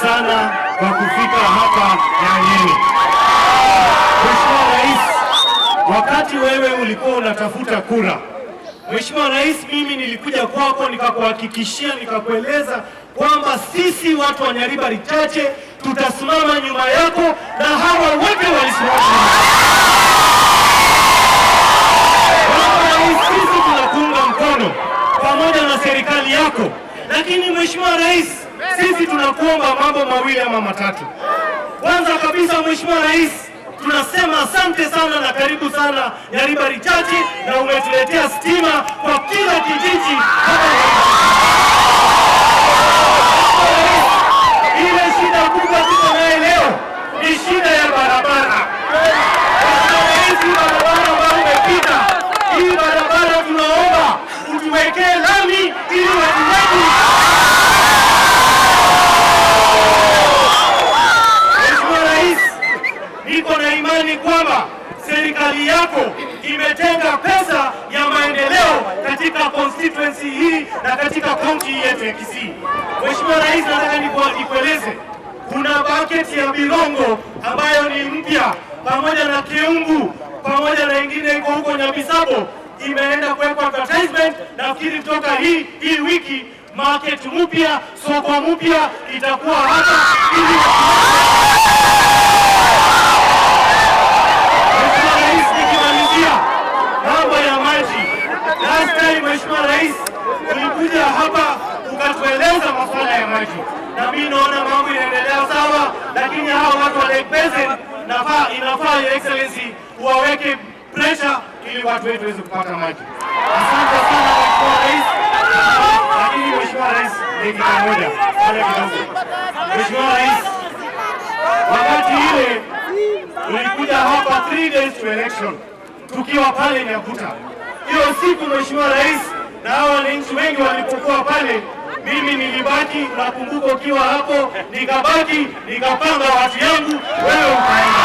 sana kwa kufika hapa Nyanyeni. Mheshimiwa Rais, wakati wewe ulikuwa unatafuta kura, Mheshimiwa Rais, mimi nilikuja kwako nikakuhakikishia, nikakueleza kwamba sisi watu wa Nyaribari Chache tutasimama nyuma yako, na hawa wote walisimama nyuma. Rais, sisi tunakuunga mkono pamoja na serikali yako, lakini Mheshimiwa Rais, sisi tunakuomba mambo mawili ama matatu. Kwanza kabisa, Mheshimiwa Rais, tunasema asante sana na karibu sana Nyaribari Chache, na umetuletea stima kwa kila kijiji hapa. Ile shida kubwa tuko naye leo ni shida ya barabara. Mheshimiwa Rais, hii barabara ambayo umepita, hii barabara tunaomba utuwekee lami ili watu wetu. Mheshimiwa Rais, niko na imani kwamba serikali yako imetenga pesa ya maendeleo katika constituency hii na katika kaunti yetu ya Kisii. Mheshimiwa Rais, nataka nikueleze kuna bucket ya Birongo ambayo ni mpya pamoja na Kiungu pamoja na ingine iko huko Nyabisabo imeenda kuwekwa advertisement. Nafikiri kutoka hii wiki market mpya, soko mpya itakuwa hapa ili. Mheshimiwa Rais, nikimalizia mambo ya maji, last time Mheshimiwa Rais ulikuja hapa ukatueleza masuala ya maji, na mimi naona mambo inaendelea sawa, lakini hawa watu wa Lake Basin inafaa Your Excellency waweke pressure ili watu wetu waweze kupata maji. Asante sana, Mheshimiwa Rais. Lakini Mheshimiwa Rais, dakika moja pale kidogo. Mheshimiwa Rais, wakati ile ulikuja hapa 3 days to election tukiwa pale Nyakuta. Hiyo siku, Mheshimiwa Rais, na hawa wananchi wengi walipokuwa pale, mimi nilibaki, nakumbuka ukiwa hapo, nikabaki nikapanga watu yangu, wewe ukaenda.